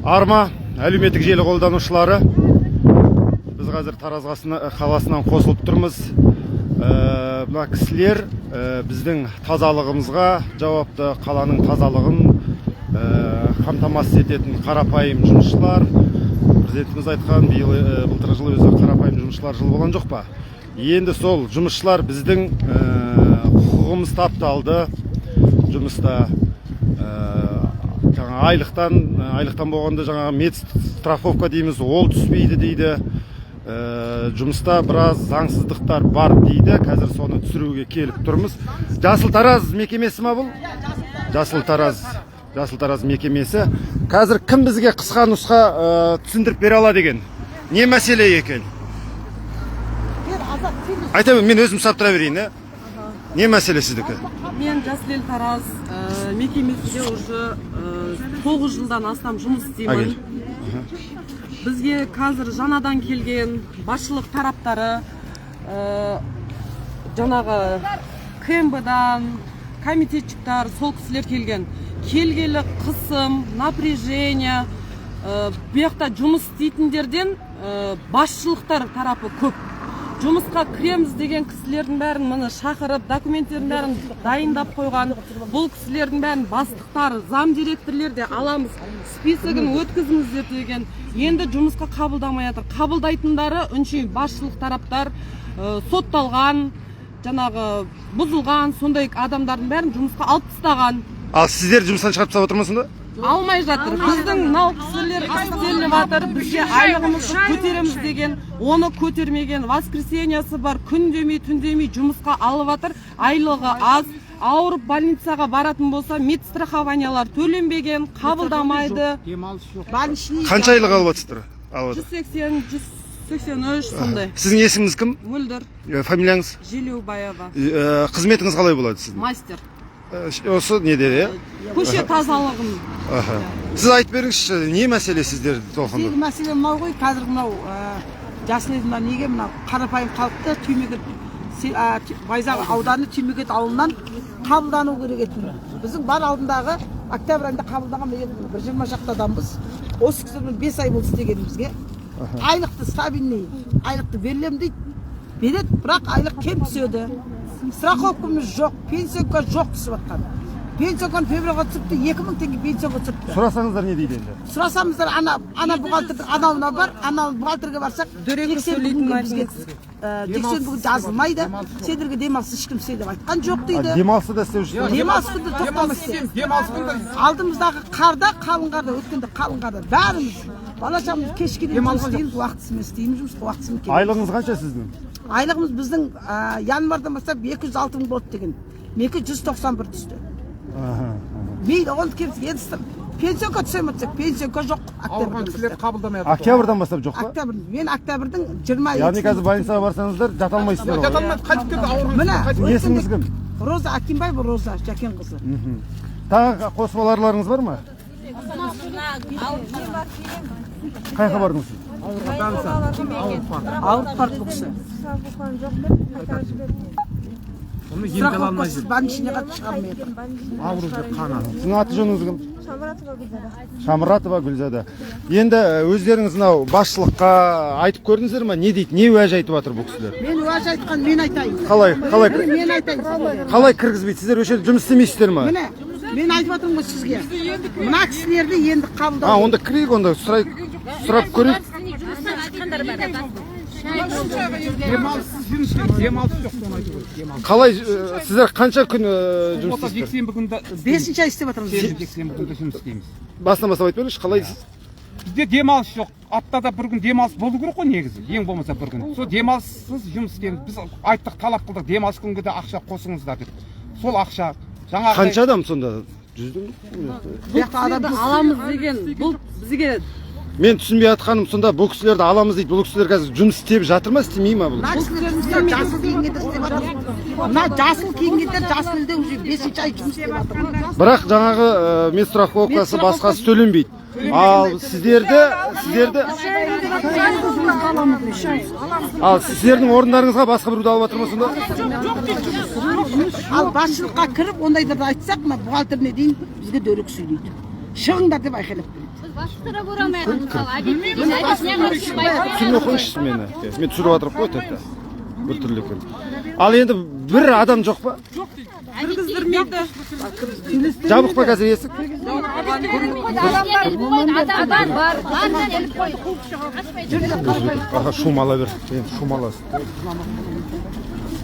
Арма әлеуметтік желі қолданушылары, біз қазір Тараз қаласынан қосылып тұрмыз. Мына кісілер біздің тазалығымызға жауапты, қаланың тазалығын қамтамасыз ететін қарапайым жұмысшылар. Президентіміз айтқан, биыл, былтырғы жылы өзі қарапайым жұмысшылар жылы болған жоқ па? Енді сол жұмысшылар, біздің құқығымыз тапталды жұмыста. Жаңа айлықтан болғанда, жаңағы медстраховка дейміз, ол түспейді дейді. Жұмыста біраз заңсыздықтар бар дейді. Қазір соны түсіруге келіп тұрмыз. Жасыл Тараз мекемесі ма бұл? Жасыл Тараз, Жасыл Тараз мекемесі. Қазір кім бізге қысқа нұсқа түсіндіріп бере алады екен, не мәселе екен? Айта бер, мен өзім ұстап тұра берейін. Иә, не мәселе сіздікі? Мен Жасыл Ел Тараз мекемесінде уже 9 жылдан астам жұмыс істеймін. Әкел. Бізге қазір жаңадан келген басшылық тараптары, жаңағы КМБ-дан комитетчиктар, сол кісілер келген. Келгелі қысым, напряжение, бұл жақта жұмыс істейтіндерден басшылықтар тарапы көп. Жұмысқа кіреміз деген кісілердің бәрін міне шақырып, документтердің бәрін дайындап қойған. Бұл кісілердің бәрін бастықтар, зам директорлер де аламыз, списогін өткізіңіздер деген. Енді жұмысқа қабылдамай жатыр. Қабылдайтындары үншейін басшылық тараптар, сотталған, жаңағы бұзылған, сондай адамдардың бәрін жұмысқа алып тастаған. Ал сіздер жұмыстан шығарып тастап отыр ма сонда? Алмай жатыр. Біздің мынау кісілер істелініп жатыр. Бізге айлығымызды көтереміз деген, оны көтермеген. Воскресеньясы бар, күн демей, түн демей жұмысқа алып жатыр. Айлығы аз. Ауырып больницаға баратын болса, медстрахованиялар төленбеген, қабылдамайды. Демалыс жоқ. Больничный. Қанша айлық алып жатсыздар, алып жүз жатыр? сексен, 183 сондай. Сіздің есіміңіз кім? Мөлдір. Фамилияңыз? Желеубаева. Қызметіңіз қалай болады сіздің? Мастер. Осы неде, иә? Көше тазалығын. Аха. Сіз айтып беріңізші, не мәселе сіздерді Біздегі толқындырды? мәселе мынау ғой. Қазір мынау Жасыл ел, мына неге мынау қарапайым халықты Түймекет, Байзақ ауданы, Түймекет ауылынан қабылдану керек еді. Біздің бар алдындағы октябрь айында қабылдаған енді бір 20 шақты адамбыз. Осы кісінің 5 ай болды істегенімізге. Айлықты, стабильный айлықты берілемін дейді, береді, бірақ айлық кем түседі. Страховкамыз жоқ, пенсионка жоқ. Түсіп жатқан пенсионканы февральға түсіпті, 2000 теңге пенсионға түсіпті. Сұрасаңыздар, не дейді енді? Сұрасамыздар, ана бухгалтердің анауына бар, ана бухгалтерге барсақ, Дөрекі жексенбі сөйлейтін. күнге бізге жексенбі күні жазылмайды, сендерге демалыс ешкім істе деп айтқан жоқ дейді. Демалысты да істеп жүрсіздер ме? Демалыс күнді тоқтамай істейміз. Демалыс күнді. Алдымыздағы қарда, қалың қарда, өткенде қалың қарда бәріміз, бала шағамыз кешке дейін жұмыс істейміз, уақытысымен істейміз жұмысқа, уақытысымен келеміз. Айлығыңыз қанша сіздің? Айлығымыз біздің январьдан бастап 206 мың болды деген, менікі 191 түсті. Мейлі, оны кем енді пенсионка түсе ме десек, пенсионка жоқ. Ауырған Октябрьден кісілерді бастап. қабылдамай жатыр. Октябрьдан бастап жоқ па? Октябрь, мен октябрьдің 20. Яғни қазір больницаға барсаңыздар, жата алмайсыздар Жата ғой? алмайды, қайтып келді ауырған. Міне. Қайтып. Есіміңіз кім? Роза Акимбаева, Роза Жәкенқызы. Тағы қосып аларларыңыз бар ма? Қай жаққа бардыңыз сіз? Ауырып барды бұл кісі. Оны емдей алмай Страховкасыз жүр. Больничныйға шығармай жатыр. Ауырып жүр, қаны. Сіздің аты жөніңіз кім? Шамратова Гүлзада. Шамратова Гүлзада. Енді өздеріңіз мынау басшылыққа айтып көрдіңіздер ма? Не дейді, не уәж айтып жатыр бұл кісілер? Мен уәж айтқан, мен айтайын. Қалай? Міне, мен айтайын сізге. Қалай кіргізбейді? Сіздер осы жерде жұмыс істемейсіздер ма? Міне, мен айтып жатырмын ғой сізге, мына кісілерді енді қабылдау. А, онда кірейік, онда сұрайық, сұрап көрейік. Демалыссыз жұмыс істейміз. Демалыс жоқ, соны айту керек. Демалыс. Қалай, сіздер қанша күн жұмыс Суббота, істейсіздер? Жексенбі күнді. Бесінші ай істеп жатырмыз. Сенбі, жексенбі күнді жұмыс істейміз. Басынан бастап айтып беріңізші, қалай дейсіз? Бізде демалыс жоқ. Аптада бір күн демалыс болу керек қой негізі. Ең болмаса бір күн. Сол демалыссыз жұмыс істейміз. Біз айттық, талап қылдық, демалыс күнге де ақша қосыңыздар деп. Сол ақша жаңағыдай. Қанша адам сонда, жүздің? Бұл кісілерді аламыз деген, бұл бізге Мен түсінбей жатқаным, сонда бұл кісілерді аламыз дейді. Бұл кісілер қазір жұмыс істеп жатыр ма, істемей ма бұл? Мына кісілер жұмыста, жасыл киінгендер істеп жатыр. Мына жасыл киінгендер Жасыл елде уже бесінші ай жұмыс істеп жатыр. Бірақ жаңағы медстраховкасы, басқасы төленбейді. Ал сіздерді, ал сіздердің орындарыңызға басқа біреуді алып жатыр ма сонда? Ал басшылыққа кіріп, ондайларды айтсақ, мына бухгалтеріне дейін бізге дөрекі сөйлейді. Шығыңдар деп айқайлап береді. Біз бастықтарға көре алмай жатырмыз, мысалы, обедте дейін, обедіне қарсы. Түсірмей қойыңызшы мені. Мен түсіріп жатырмын ғой тіпті. Біртүрлі екен. Ал енді бір адам жоқ па? Кіргіздірмейді. Жабық па қазір есік? Адам бар, бар, іліп қойды, қуып шығарды. Аха, шумала бер. Енді шумаласын.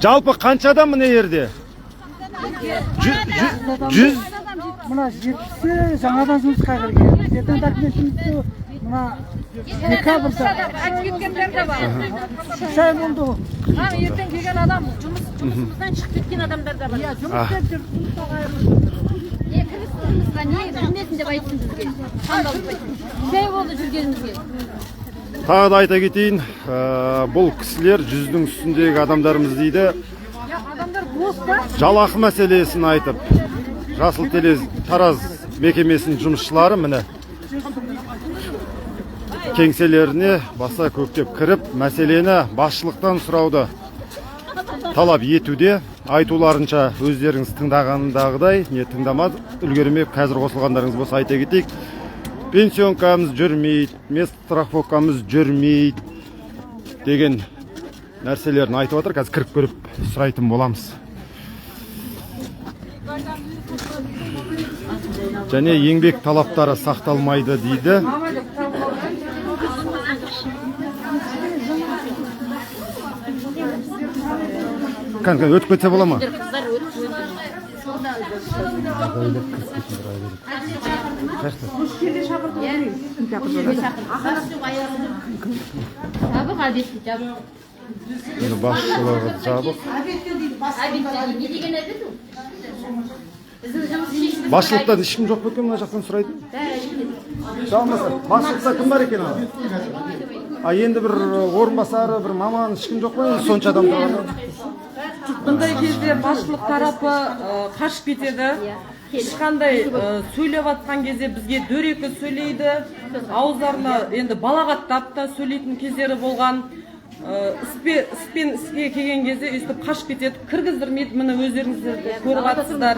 Жалпы қанша адам мына жерде? 100. Мына 70-і жаңадан жұмысқа кірген. Біздердің документімізді мына декабрьда Кеткендер де бар. 3 ай болды ғой. Ертең келген адам, жұмысымыздан шығып кеткен адамдар да бар. Иә, жұмыс істеп жүр. Не кіргізсін жұмысқа, не кірмесін деп айтсын бізге. Таңдалып айтсын. 3 ай болды жүргенімізге. Тағы да айта кетейін, бұл кісілер 100-дің үстіндегі адамдарымыз дейді. Жалақы мәселесін айтып, Жасыл Теле Тараз мекемесінің жұмысшылары міне кеңселеріне баса көктеп кіріп, мәселені басшылықтан сұрауды талап етуде. Айтуларынша, өздеріңіз тыңдағандағыдай, не тыңдамады, үлгермей қазір қосылғандарыңыз болса, айта кетейік. Пенсионкамыз жүрмейді, медстраховкамыз жүрмейді деген нәрселерін айтып жатыр. Қазір кіріп көріп сұрайтын боламыз. Және еңбек талаптары сақталмайды дейді. Кән, кән, өтіп кетсе бола ма? Қыздар өтіп. Жабық, обедке жабық. Енді басшылығы жабық. Обедте не деген обед ол? Біздің жұмыс шешіміз. Басшылықтан ешкім жоқ па екен мына жақтан сұрайтын? Жалмаса, басшылықта кім бар екен ал? А енді бір орынбасары, бір маман ешкім жоқ па енді сонша адам тұрғанда? Бұндай кезде басшылық тарапы қашып кетеді. Ешқандай сөйлеп жатқан кезде бізге дөрекі сөйлейді. Ауыздарына енді балағаттап та сөйлейтін кездері болған. Іспен іске келген кезде өйстіп қашып кетеді, кіргіздірмейді. Міне, өздеріңіз де көріп жатсыздар.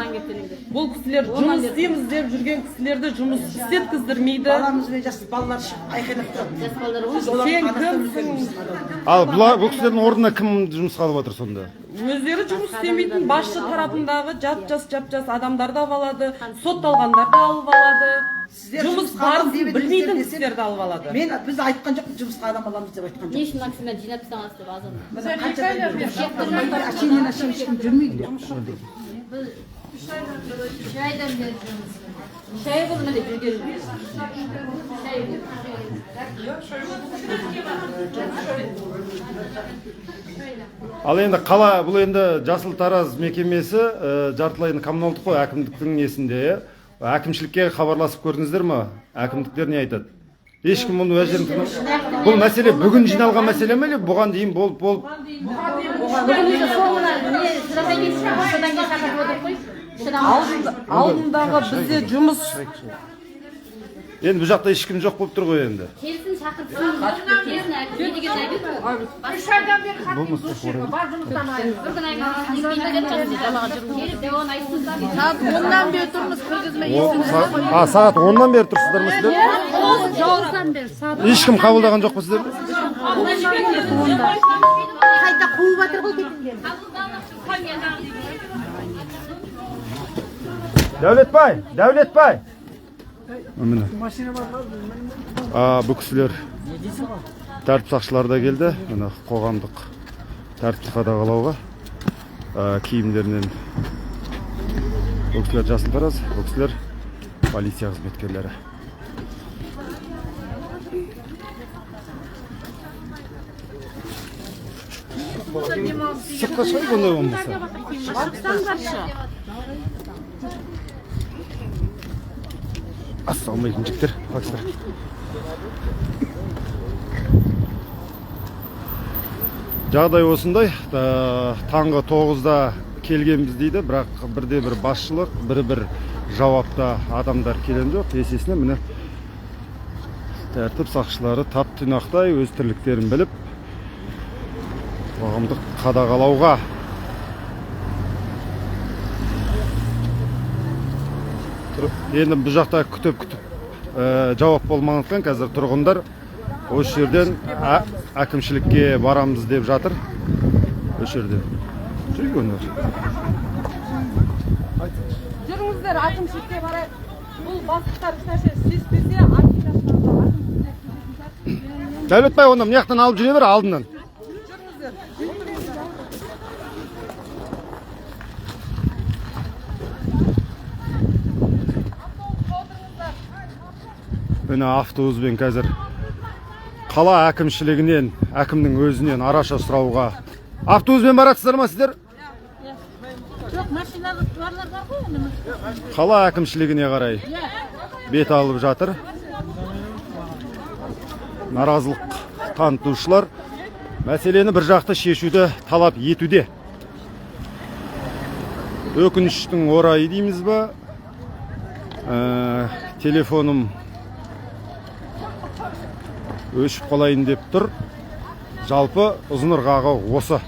Бұл кісілер жұмыс істейміз деп жүрген кісілерді жұмыс істеткіздірмейді. Баламызбен жас балалар шығып айқайлап тұрады. Жас балалар ғой. Біз олардың Сен арасында кімсің? үлкенбіз. Ал бұл кісілердің орнына кім жұмысқа алып жатыр сонда? Өздері жұмыс істемейтін басшы тарапындағы жап жас, жап жас адамдарды алып алады, сотталғандарды алып алады, Сіздер жұмыс жұмысқа адам барысын деп едіңіздер білмейтін десем, кісілерді алып алады. Мен біз айтқан жоқпыз, жұмысқа адам аламыз деп айтқан Не жоқпыз. үшін максимально жинап тастағансыз деп азан. Міне, қаншадан бері әшейінен әшейін ешкім жүрмейді. Біз 3 айдан бері жүрміз. 3 ай болды міне жүргенімізге. 3 ай болды. Ал енді қала, бұл енді Жасыл Тараз мекемесі жартылай енді коммуналдық қой, әкімдіктің несінде, иә? Әкімшілікке хабарласып көрдіңіздер ма? Әкімдіктер не айтады? Ешкім мұны уәждерін тыңдамайды. Бұл мәселе бүгін жиналған мәселе ме или бұған дейін болып болып Бүгін уже соңына не содан кейін, содан кейін шақыртып отыр қой. Алдындағы бізде жұмыс Енді бұл жақта ешкім жоқ болып тұр ғой енді. Келсін, шақыртсын. Келсін, не деген обед ол? 3 айдан бері хат бар жұмыстан. Бір күн келіп оған айтсын бізге. Сағат 10-нан бері тұрмыз, кіргізмей. А, сағат 10-нан бері тұрсыздар ма сіздер? 9-дан бері сағат. Ешкім қабылдаған жоқ па сіздерді? Қайта қуып жатыр ғой кетіңдер. Дәулетбай, Дәулетбай. Міне. А, бұл кісілер тәртіп сақшылары да келді. Міне, қоғамдық тәртіпті қадағалауға. Киімдерінен бұл кісілер Жасыл Тараз, бұл кісілер полиция қызметкерлері. Сыртқа шығайық ондай болмаса. Ассалаумағалейкум, жігіттер, қалайсыздар? Жағдай осындай. Таңғы 9-да келгенбіз дейді, бірақ бірде бір басшылық, бір бір жауапты адамдар келген жоқ. Есесіне міне тәртіп сақшылары тап тұйнақтай өз тірліктерін біліп, қоғамдық қадағалауға тұрып, енді бұл жақта күтіп күтіп Жауап болмағандықтан қазір тұрғындар осы жерден әкімшілікке барамыз деп жатыр. Осы жерде. Жүрейік онда. Жүріңіздер, әкімшілікке барайық. Бұл бастықтар ешнәрсе шешпесе, әкімшілікке. Дәулетбай, онда мына жақтан алып жүре бер алдынан. Жүріңіздер. Міне, автобуспен қазір қала әкімшілігінен, әкімнің өзінен араша сұрауға. Автобуспен баратсыздар ма сіздер? Жоқ, машиналы барлар бар ғой енді. Қала әкімшілігіне қарай бет алып жатыр. Наразылық танытушылар мәселені бір жақты шешуді талап етуде. Өкініштің орайы дейміз ба? Телефоным өшіп қалайын деп тұр. Жалпы ұзын ырғағы осы.